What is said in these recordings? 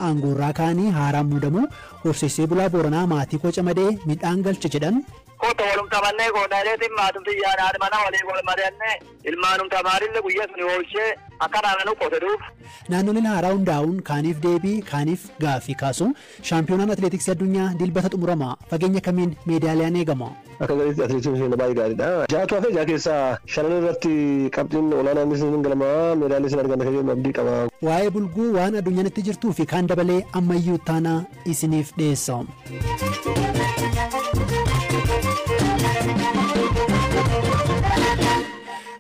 Aangoorraa ka'anii haaraan muudamu. Horsiisee bulaa Booranaa maatii koo camadee midhaan galche jedhan. Kota walum qabannee qoodaalee maatum xiyyaadhaan mana waliin wal mari'annee ilmaanum tamaarillee guyyaa suni oolchee akkanaan nu qote duuba. Naannoleen haaraa hundaa'uun kaaniif deebii kaaniif gaaffii kaasu. Shaampiyoonaan atileetiksii addunyaa Dilbata xumurama. Fageenya kamiin meedaaliyaan eegama? Akka gaariitti atileetiksiin keenya baay'ee gaariidha. Ja'atu hafee ja'a keessaa shanan irratti qabxiin olaanaan isin galmaa meedaalii isin arganna kan jedhu abdii qaba. Waa'ee bulguu waan addunyaan itti jirtuu fi kaan dabalee ammayyuu taanaa isiniif dhiyeessa.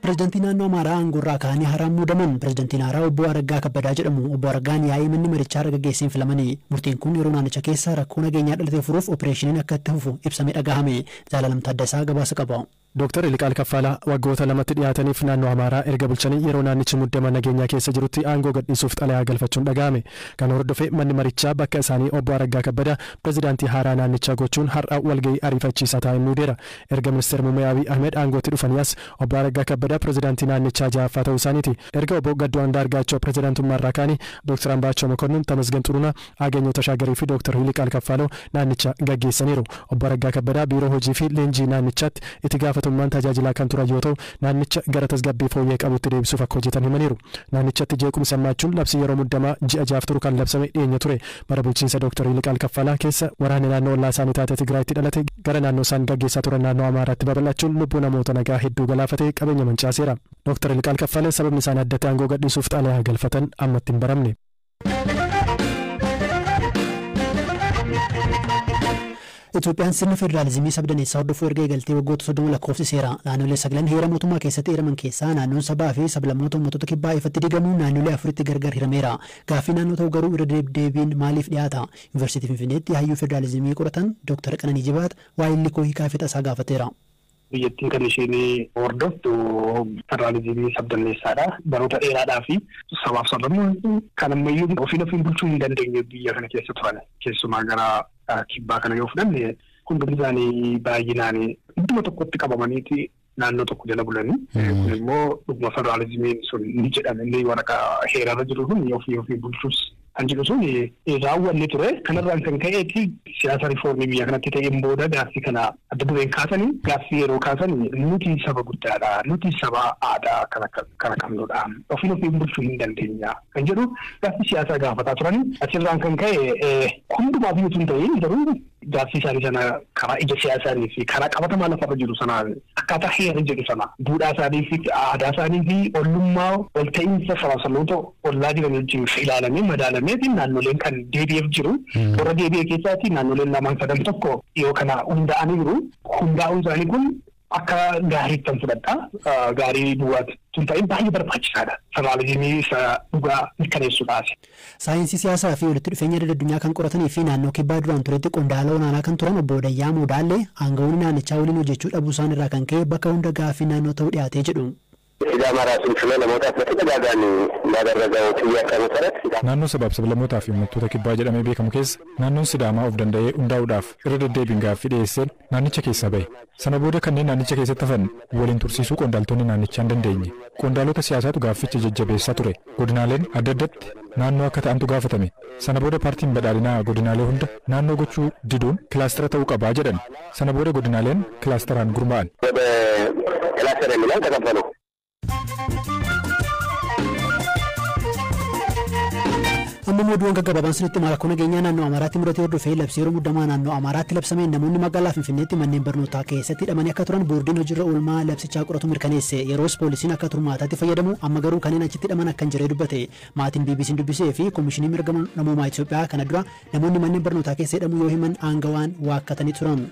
Pireezidantii naannoo Amaaraa aangoorraa ka'anii haaraan muudaman. Pireezidantiin haaraa obbo Araggaa Kabbadaa jedhamu. Obbo Araggaan yaa'ii manni marichaa irra gaggeesseen filamanii. Murtiin kun yeroo naannicha keessa rakkoo nageenyaa dhalate furuuf opereeshiniin akka itti fufu ibsamee dhagahame. Jaalalem Taaddasaa gabaasa qaba. Dooktar Iliqaal Kaffaalaa waggoota lamatti dhiyaataniif naannoo Amaaraa erga bulchanii yeroo naannichi muddama nageenyaa keessa jirutti aangoo gadhiisuuf xalayaa galfachuun dhagahame. Kan hordofee manni marichaa bakka isaanii obbo Araggaa Kabbadaa pireezidaantii haaraa naannichaa gochuun har'a walgahii ariifachiisaa taa'ee muudeera. Erga ministeera muummee Abiy Ahmed aangootti dhufanii as obbo Araggaa Kabbadaa pireezidaantii naannichaa ja'affaa ta'uu isaaniiti. Erga obbo Gaddoo Andaargaachoo pireezidaantummaa irraa ka'anii Dooktar Ambaachoo Mokonnin, Tamasgan Xurunaa, Aganyoo Tashaagarii fi Dooktar Iliqaal Kaffaaloo naannicha gaggeessaniiru. Obbo Araggaa Kabbadaa biiroo hojii fi leenjii naannichaatti itti gaafatamummaan tajaajilaa kan turan yoo ta'u, naannicha gara tasgabbii fooyyee qabutti deebisuuf akka hojjetan himaniiru. Naannichatti jeequmsa hammaachuun labsii yeroo muddamaa ji'a jaaf turu kan labsame dhiyeenya ture. Bara bulchiinsa Dooktar Iliqaal Kaffalaa keessa waraanni naannoo ollaa isaanii taate Tigraayitti dhalate gara naannoo isaan gaggeessaa turan naannoo Amaaraatti babal'achuun lubbuu namoota nagaa hedduu galaafatee qabeenya mancaaseera. Dooktar Iliqaal Kaffalee sababni isaan addatti aangoo gadhiisuuf xalayaa galfatan ammatti hin baramne. Itoophiyaan sirna federaalizimii sabdaneessaa hordofuu erga eegaltee waggoota 30 lakkoofsiseera. Naannolee sagalan heera mootummaa keessatti eeraman keessaa naannoon sabaa fi sablammoota uummattoota kibbaa ifatti diigamuun naannolee afuritti gargar hirameera. Gaaffii naannoo ta'uu garuu irra deebiin maaliif dhiyaata? Yuunivarsiitii Finfinneetti hayyuu federaalizimii qoratan Dooktar Qananii Jibaat waa'ee likoo hiikaa fixa isaa gaafateera. Biyyattiin kan isheen hordoftu federaalizimii sabdaneessaadha. Baroota dheeraadhaa fi sabaaf sablammoonni kan ammayyuu ofiin ofiin bulchuu hin dandeenye biyya kana keessa turan. Keessumaa gara kibbaa kana yoo fudhanne hundumti isaanii baay'inaan idduma tokkotti qabamaniiti naannoo tokko jala bulanii. Kun immoo dhuguma federaalizimiin sun ni jedhame, inni waraqaa heerarra jiru kun ofii ofii bulchuus kan jedhu sun raawwanne ture. Kanarraan kan ka'eeti siyaasa riifoormii biyya kanatti ta'een booda gaaffii kana adda dureen kaasanii, gaaffii yeroo kaasan nuti saba guddaadha, nuti saba aadaa kana qabnudha, ofiin ofiin bulchuu hin dandeenya kan jedhu gaaffii siyaasaa gaafataa turanii. Achirraan kan ka'e hundumaa biyyatu hin ta'in garuu gaaffii isaanii sana karaa ija siyaasaanii fi karaa qabatamaa lafarra jiru sana akkaataa heerri jedhu sana duudhaa isaanii fi aadaa isaanii fi ollummaa walta'iinsa sabaaf sablammoota ollaa jiran wajjin ilaalamee madaalamee fi naannoleen kan deebi'eef jiru. Warra deebi'e keessaatti naannoleen lamaan sadan tokko dhiyoo kana hundaa'anii jiru. Hundaa'uun isaanii kun akka gaariitti kan fudhadha. Gaarii duwwaatti tun ta'in baay'ee barbaachisaadha. Federaalizimii isa dhugaa mirkaneessuudhaaf. Saayinsii siyaasaa fi walitti dhufeenya idil addunyaa kan qoratanii fi naannoo kibbaa duraan turetti qondaala olaanaa kan turan obbo Dayyaa Moodaallee aangawoonni naannichaa waliin hojjechuu dhabuu isaan irraa kan ka'e bakka hunda gaaffii naannoo ta'uu dhiyaatee jedhu. ሲዳማ ራሱን ችሎ ለመውጣት በተደጋጋሚ ባደረገው ጥያቄ መሰረት Naannoo sabaaf sablammootaa fi uummattoota kibbaa jedhamee beekamu keessa naannoon Sidaamaa of danda'ee hundaa'uudhaaf irra deddeebiin gaaffii dhiyeesseen naannicha keessaa bahe. Sana booda kanneen naannicha keessatti hafan waliin tursiisuu qondaaltonni naannichaa hin dandeenye. Qondaalota siyaasaatu gaafficha jajjabeessaa ture. Godinaaleen adda addatti naannoo akka ta'antu gaafatame. Sana booda paartiin badhaadhinaa godinaalee hunda naannoo gochuu diduun kilaastara ta'uu qabaa jedhan. Sana booda godinaaleen kilaasteraan gurmaa'an. ወደ ክላስተር የሚለውን ተቀበሉ። Amma immoo oduuwwan gaggabaabaan sinitti mara. Rakkoo nageenyaa naannoo Amaaraatti mudate hordofee labsii yeroo muddamaa naannoo Amaaraatti labsameen namoonni magaalaa Finfinneetti manneen barnootaa keessatti hidhamanii akka turan boordiin hojiirra oolmaa labsichaa qoratu mirkaneesse. Yeroos poolisiin akka turmaataatti fayyadamu, amma garuu kanneen achitti hidhaman akka hin jirre dubbate. Maatiin BBC'n dubbisee fi Koomishinii Mirga Namoomaa Itoophiyaa kana dura namoonni manneen barnootaa keessa hidhamuu yoo himan aangawaan waakkatanii turan.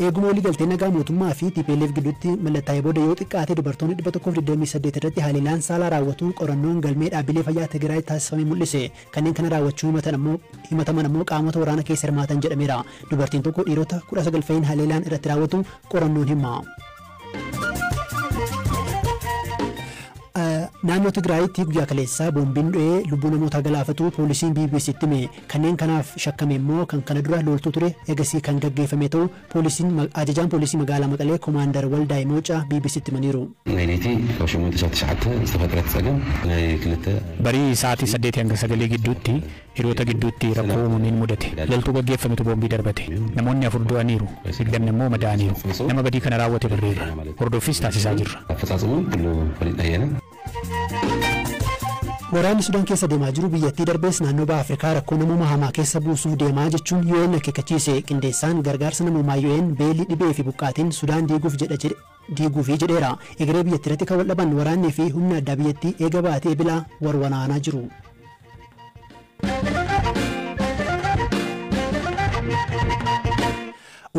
Eeguma walii galtee nagaa mootummaa fi TPLF gidduutti mallattaa'ee booda yoo xiqqaate dubartoonni 128 irratti haleellaan saalaa raawwatu qorannoon galmee dhaabbilee fayyaa Tigraay taasifame mul'ise. Kanneen kana raawwachuu himataman ammoo qaamota waraana keessa hirmaatan jedhameera. Dubartiin tokko dhiirota 19 fa'iin haleellaan irratti raawwatu qorannoon hima. Naannoo Tigraayitti guyyaa kaleessaa boombiin dho'ee lubbuu namoota galaafatu poolisiin BBCtti hime. Kanneen kanaaf shakkame immoo kan kana dura loltuu ture eegasii kan gaggeeffame ta'u poolisiin ajajaan poolisii magaalaa Maqalee Komaander Waldaay Moocaa BBCtti himaniiru. ናይ ለይቲ ካብ 8 ክሳብ 9 ዝተፈጥረት ፀገም ናይ ክልተ Barii sa'aatii 8 hanga 9 gidduutti hiriyoota gidduutti rakkoo uumameen mudate. Loltuu gaggeeffametu boombii darbate. Namoonni 4 du'aniiru, 20 immoo madaa'aniiru. Nama badii kana raawwate barreera. Hordoffis taasisaa jirra. ኣፈፃፅሙን ኩሉ ፈሊጥና ኢና። Waraanni Sudaan keessa deemaa jiru biyyattii darbees naannoo baha Afrikaa rakkoo namoomaa hamaa keessa buusuuf deemaa jechuun UN akeekkachiise. Qindeessaan gargaarsa namoomaa UN beelli, dhibee fi buqqaatiin Sudaan diiguuf jedha jedhe diiguufi jedheera. Egeree biyyattii irratti kan wal dhaban waraannii fi humna addaa biyyattii eega baatee bilaa warwanaanaa jiru.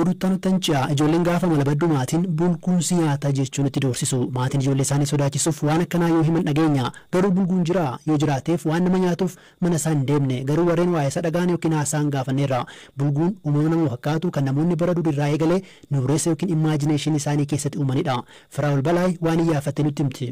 Oduttaan tanca'a ijoolleen gaafa mala baddu maatiin bulguun si nyaata jechuun itti doorsisu. Maatiin ijoollee isaanii sodaachisuuf waan akkanaa yoo himan dhageenya. Garuu bulguun jira yoo jiraateef waan nama nyaatuuf mana isaa hin deemne. Garuu warreen waa'ee isaa dhagaan yookiin haasaan gaafanneerra. Bulguun uumama nama fakkaatu kan namoonni bara durii eegalee nuureessa yookiin imaajineeshinii isaanii keessatti uumanidha. Firaa'ol Balaay waan iyyaafatte nutti himti.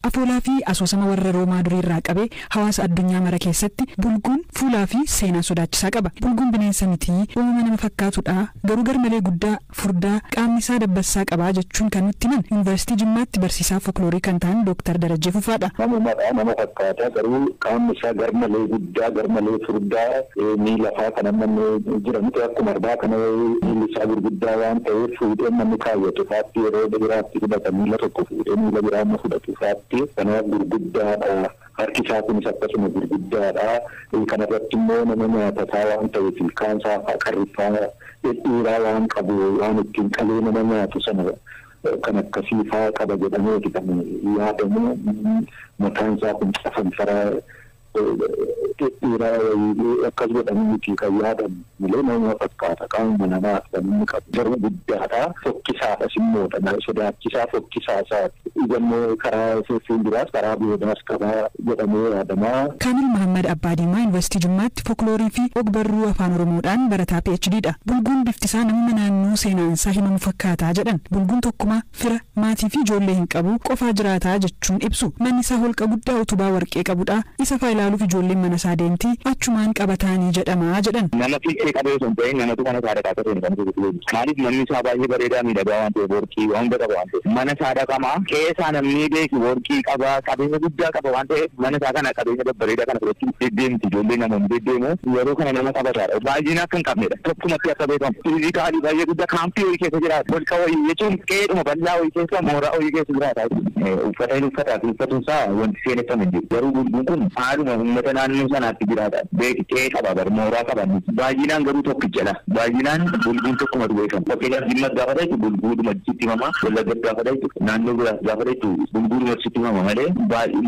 Afoolaa fi asoosama warra Roomaa durii irraa qabee hawaasa addunyaa mara keessatti bulguun fuulaa fi seenaa sodaachisaa qaba. Bulguun bineensa mitii, uumama nama fakkaatudha, garuu garmalee guddaa, furdaa, qaamni isaa dabbassaa qabaa jechuun kan nutti himan Yuunivarsiitii Jimmaatti barsiisaa folkloorii kan ta'an Dooktar Darajjee Fufaadha. Namumadha, nama fakkaata, garuu qaamni isaa garmalee guddaa, garmalee furdaa, miila faa kan amma jirantu akkuma arbaa kana miilli isaa gurguddaa waan ta'eef fuudhee namni kaawwatu faatti yeroo biraatti fudhata, miila tokko fuudhee miila biraa amma fudhatu faatti. Kanaaf gurguddaadha. Harki isaa kunis akkasuma gurguddaadha. Kanarratti immoo nama nyaatataa waan ta'eef ilkaan isaa qarriffaa dhedheeraa waan qabu waan ittiin qalee nama nyaatu sana kan akkasii faa qaba jedhameeti kan yaadamu. Mataan isaa kun cafanfaraa dhedheeraa akkas godhamuuti kan yaadamu malee nama fakkaata. Qaamuma namaaf kan inni qabu garuu guddaadha. Fokkisaadhas immoo sodaachisaa fokkisaa isaati. Ijammoo karaa fuulduraas karaa boodaas qabaa jedhamee yaadamaa. Kaamil Mahammad Abbaa Diimaa Yuunivarsiitii Jimmaatti folkloorii fi ogbarruu afaan Oromoodhaan barataa PhD dha. Bulguun bifti isaa namuma naannoo seenaansaa himamu fakkaataa jedhan. Bulguun tokkuma fira, maatii fi ijoollee hin qabu, qofaa jiraataa jechuun ibsu. Manni isaa holqa guddaa utubaa warqee qabudha. Isa faa ilaaluuf ijoolleen mana isaa deemti, achumaan qabataanii jedhamaa jedhan. Nama fiixee qabee osoo hin ta'in namatu mana isaa dhaqaa ta'e kan jiru. Maaliif manni isaa baay'ee bareedaa miidhagaa waan ta'eef warqii waan hunda qaba waan ta'eef. Mana isaa dhaqamaa keessaa namni beeku warqii qaba, qabeenya guddaa qaba waan ta'eef mana isaa kana qabeenya babbareedaa kana fudhachuu deddeemti ijoollee namoonni deddeemu yeroo kana nama qabataadha. Baay'ina akka hin qabnedha. Tokkumatti akka beekamu. Fiizikaalii baay'ee guddaa kaampii wayii keessa jiraata. Holqa wayii jechuun qe'eedhuma bal'aa wayii keessa mooraa wayii keessa jiraata. Uffata inni uffataa fi uffatuun isaa wanti seeneffame hin jiru. Garuu bulguun kun haaluma uummata naannoo sanaatti jiraata. Beeki qe'ee qaba bar mooraa qaba. Baay'inaan garuu tokkichadha. Baay'inaan bulguun tokkumatu beekama. Fakkeenyaaf Jimmas gaafa ta'etu bulguudhuma sitti himama. Wallaggas gaafa ta'etu naannoo biraas gaafa ta'etu bulguudhuma sitti himama malee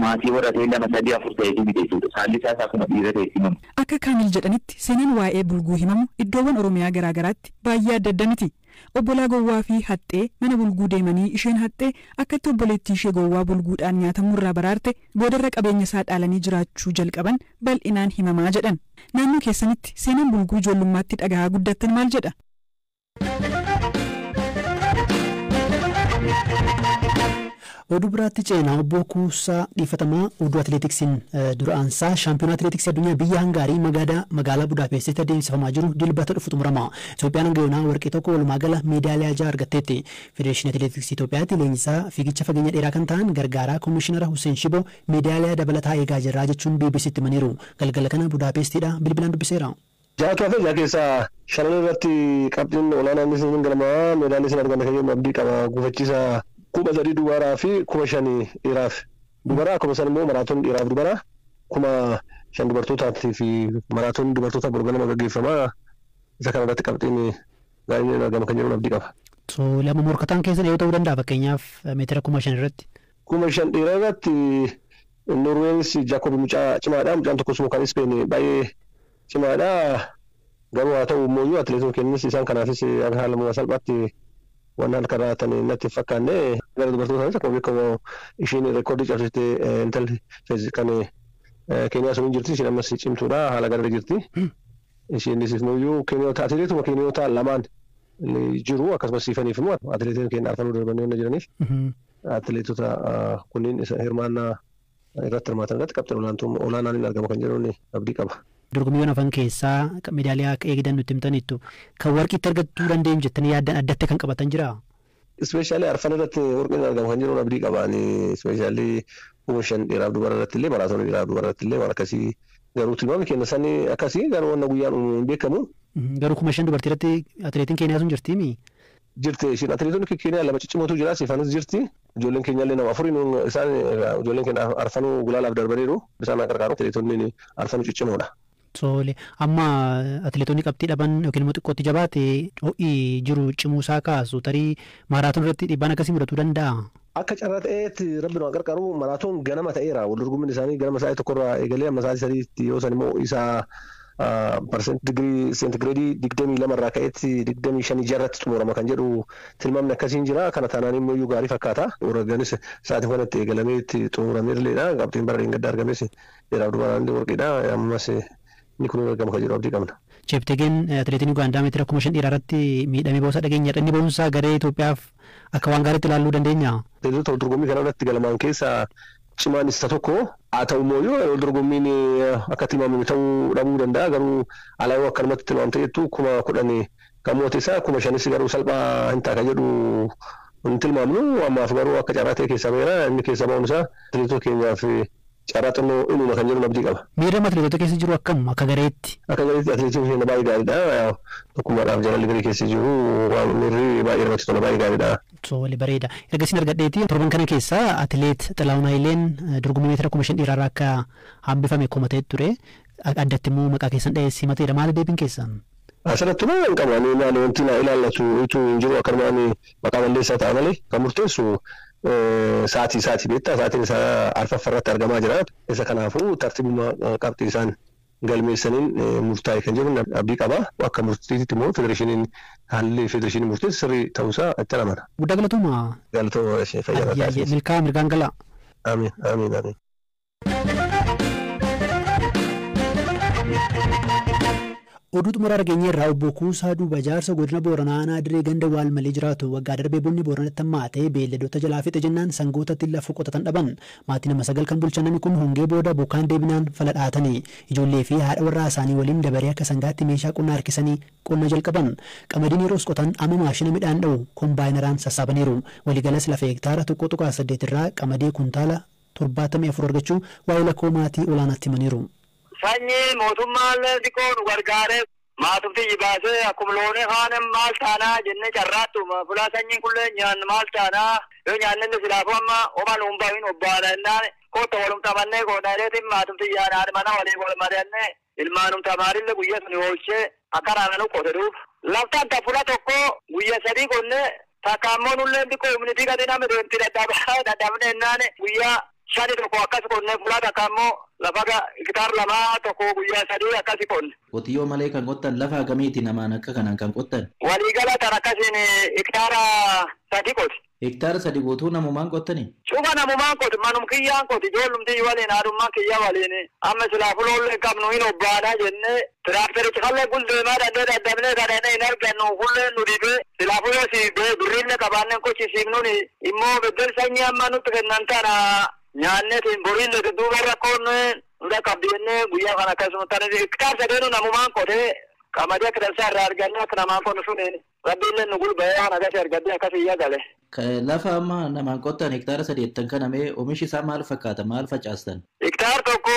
maatii horatee 2 3 4 ta'etu miti jechuudha. Saalli isaas akkuma dhiira ta'etti himama. Akka Kaamil jedhanitti seenaan waa'ee bulguu himamu iddoowwan Oromiyaa garaa garaatti baay'ee adda adda miti. Obbolaa gowwaa fi haxxee mana bulguu deemanii isheen haxxee akkatti obboleettii ishee gowwaa bulguudhaan nyaatamurraa baraarte boodarra qabeenya isaa dhaalanii jiraachuu jalqaban bal'inaan himamaa jedhan. Naannoo keessanitti seenaan bulguu ijoollummaatti dhagahaa guddattan maal jedha? Oduu biraatti ceenaa obbo Kuusaa Dhiifatamaa oduu atileetiksiin dura aansaa shaampiyoonaa atileetiksii addunyaa biyya Hangaarii magaalaa Budaapestitti adeemsifamaa jiru dilbata dhufu xumurama. Itoophiyaan hanga yoonaa warqee 1 walumaa gala meedaaliyaa 6 argatteetti. Federeeshinii Atileetiksii Itoophiyaatti leenjisaa fiigicha fageenya dheeraa kan ta'an gargaaraa Komishinara Hussein Shiboo meedaaliyaa dabalataa eegaa jirraa jechuun BBCtti himaniiru. Galgala kana Budaapestiidha bilbilaan dubbiseera. Ja'atu hafe, ja'a keessaa shanan irratti qabxiin olaanaan isin galmaa meedaalii isin arganna kan jedhu abdii qaba. Gufachiisa 3000 dubaraa fi 5000 dhiiraaf dubaraa, akkuma san immoo maraatoon dhiiraaf dubaraa, 5000 dubartootaatii fi maraatoon dubartoota borganama gaggeeffama. Isa kana irratti qabxiin gaariin argama kan jedhu abdii qaba. Lama morkataan keessan yoo ta'uu danda'a fakkeenyaaf meetira 5000 irratti. 5000 dhiiraa irratti Noorweenis Jaakob mucaa cimaadha. Mucaan tokkos immoo kan Ispeen baay'ee cimaadha. Garuu haa ta'u immoo atileetota kennis isaan kanaafis haala salphaatti waan harka raatan natti hin fakkaanne. Gara dubartootaanis akkuma beekamu isheen reekoordii cabsitee intalli kan Keeniyaa sun jirti. Isheen ammas cimtuudha, haala gaarii jirti. Isheenis immoo Keeniyoota atileetuma Keeniyoota lamaan jiru, akkasumas siifaniif immoo atileetiin keenya arfanuu darbanii waan jiraniif atileetota kunniin hirmaannaa irratti hirmaatan irratti qabxiin olaanaan hin argama kan jedhuun abdii qaba. Dorgommiiwwan hafan keessaa meedaaliyaa akka eegdan nutti himtaniittu kan warqiitti argachuu dandeenyu jettanii yaaddan addatti kan qabatan jiraa? Ispeeshaalii arfan irratti warqiin argama kan jedhuun abdii qaba. Ispeeshaalii 5,000 dhiiraaf dubara irratti illee maraatoonii dhiiraaf dubara irratti illee waan akkasii garuu tilmaamni keenya sanii akkasii garuu wanna guyyaan hin beekamu. Garuu 5,000 dubartii irratti atileetiin Keeniyaa sun jirtiimi? Jirti ishiin atileetonni Keeniyaa lama ciccimootu jira sifanis jirti. Ijoolleen keenya illee nama afuriin isaan ijoolleen keenya arfanuu gulaalaaf darbaniiru isaan qarqaaru atileetonni arfanuu ciccimoodha. Tole amma atileetonni qabxii dhaban yookiin immoo xiqqootti jabaate ho'i jiru cimuusaa kaasu tarii maaraatoon irratti dhiibbaan akkasii mudatuu danda'a. Akka carraa ta'eetti rabbi nu qarqaaru maraatoon ganama ta'eera wal dorgommiin isaanii ganama sa'aatii tokkorraa eegalee amma sa'aatii sadiitti yoo san immoo isaa parseent digirii seentigireedii 22 irraa ka'eetti 25 jarratti xumurama kan jedhu tilmaamni akkasiin jira. Kana taanaan immoo iyyuu gaarii fakkaata. Warragganis sa'aatii kanatti eegalamee itti xumurameerleedha. Qabxiin bara dheengaddaa argames dhiiraaf dubaraan warqiidha. Ammas inni kun argama kan jedhu abdii qabna. Cheptegeen atileetiin Ugaandaa meetira 5,000 dhiiraa irratti miidhamee boosa dhageenya. Inni ba'umsaa garee Itoophiyaaf akka waan gaariitti ilaaluu dandeenya. Atileetota dorgommii kana irratti galmaan keessaa cimaan isa tokko haa ta'u immoo yoo dorgommiin akka tilmaamame ta'uu dhabuu danda'a. Garuu alaa yoo akkanumatti tilmaamte jettu 10,000 kan moote isaa 5,000 garuu salphaa hin ta'a kan jedhu hin tilmaamnu. Ammaaf garuu akka carraa ta'e keessaa ba'eera. Inni keessaa ba'uun isaa atileetota keenyaaf carraa xinnoo inuma kan jedhu abdii qaba. Miirri atileetota keessa jiru akkam akka gareetti? Akka gareetti atileetonni keenya baay'ee gaariidha. Tokkummaadhaaf jaalalli garee keessa jiru miirri baay'ee namatti tola baay'ee gaariidha. Tole bareeda. Erga isin argadheeti torban kana keessa atileet Xilahuun Hayileen dorgommii meetira 5,000 dhiiraarraa akka hambifame komatee ture. Addatti immoo maqaa keessan dha'ee simateera. Maali deebiin keessan? Asirratti maal hin qabu. Ani maali wanti na ilaallatu utuu hin jiru akkanumaan maqaa balleessaa ta'a malee kan murteessu sa'aatii isaatii beektaa sa'aatiin isaa arfaffa irratti argamaa jira. Isa kanaafuu tartiibuma qabxii isaan galmeessaniin murtaa'e kan jedhu abdii qaba. Akka murtiitti immoo federeeshiniin haalli federeeshinii murteessu sirrii ta'uusaa itti amana. Guddaa galatooma. Galatooma ishee fayyaa ta'a. Milkaa mirgaan galaa. Amiin amiin amiin. Oduu xumuraa argeenye irraa obbo Kuusaa Duuba jaarsa godina Booranaa aanaa Dirree ganda waal malee jiraatu waggaa darbee bunni Booranatti hammaatee beelladoota jalaa fixe jennaan sangootatti lafa qotatan dhaban. Maatii nama 9 kan bulchan namni kun hongee booda bokkaan deebinaan fala dhaatanii ijoollee fi haadha warraa isaanii waliin dabaree akka sangaatti meeshaa qonnaa harkisanii qonna jalqaban. Qamadiin yeroos qotan amma maashina midhaan dha'u kombaayinaraan sassaabaniiru. Waliigalas lafa hektaara 1.8 irraa qamadii kuntaala 74 argachuu waa'ee lakkoo maatii olaanaatti himaniiru. Sanyii mootummaallee xiqqoo nu gargaaree maatufti jibaasee akkuma loonii kaan maal taanaa jennee carraattu fulaa sanyiin kullee nyaannu maal taanaa yoo nyaanni silaafuu amma oma nuun bahin obbaana jennaan kootta walum tapannee koodhaareetiin maatufti yaadaan mana waliin wal mari'annee ilmaanum tamaarillee guyyaa suni oolchee akka raananu qote duuba. Laftaan ta fula tokko guyyaa sadii qonnee takka ammoo nullee xiqqoo humnitii gadi nama deemti dadhabne jennaan guyyaa shani tokko akkas qonnee fulaa takka ammoo lafa hektaara 2 tokko guyyaa 3 akkasi qonne. Qotiyyoo malee kan qottan lafa hagamiiti namaan akka kanaan kan qottan? Waliigala tan akkasiin hektaara 3 qoti. Hektaara 3 guutuu namumaan qottani? Cufa namumaan qoti manum kiyyaan qoti ijoollumti waliin haadhummaan kiyya waliin amma silaa fuloollee hin qabnu hin obbaanaa jennee tiraakterichi kallee guldeemaa dandee dadhabnee kadhannee hin argannu hulleen nu dhibee silaa fuloo siif birriillee qabaanneen qochisiifnuun immoo beddel sanyii amma nutti kennan tana nyaanneetiin boriillee duuba rakkoon nu qabdi jennee guyyaa kana akkasuma tan hektaara sadeenu namumaan qotee qamadii akka dansaa irraa argannee akka namaan qonnu suniin rabbiillee nu gulba'ee waan akkasii argadee akkasii iyya gale. Lafa amma namaan qottan hektaara 8 kana mee oomishi isaa maal fakkaata maal facaastan? Hektaara tokko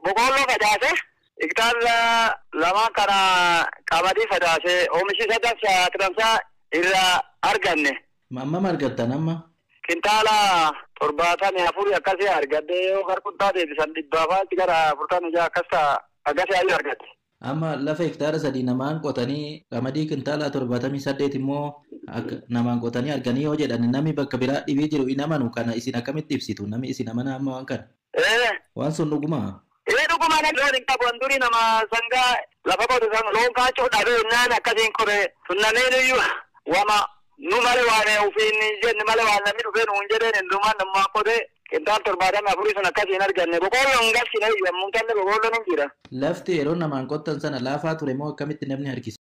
boqqoolloo facaase hektaara 2 kana qamadii facaase oomishi isaa dansaa akka dansaa irraa arganne. Hammam argattan amma? Kintaala 74 akkasii argadde yoo harkuntaa deebisan 100 gara 46 akkas ta'a akkasii ayyuu argatte. Amma lafa hektaara 3 namaan qotanii qamadii kintaala 78 immoo namaan qotanii arganii yoo jedhan namni bakka biraa dhibee jiru hin amanu kana isin akkamitti ibsitu namni isin amana amma waan kana? Waan sun dhugumaa? Dhuguma loon hin qabu durii nama sangaa lafa qotu san loon kaachoo dhabee innaan akkasiin qote sunnameen iyyuu wama nu malee waan ofiin jenne malee waan namni dhufee nuun jedheen hundumaan namaa qote kintaal 74 sun akkasiin arganne boqqoolloon hin galchine yommuu talle boqqoolloon hin jira. Lafti yeroo namaan qottan sana laafaa ture moo akkamitti namni harkise?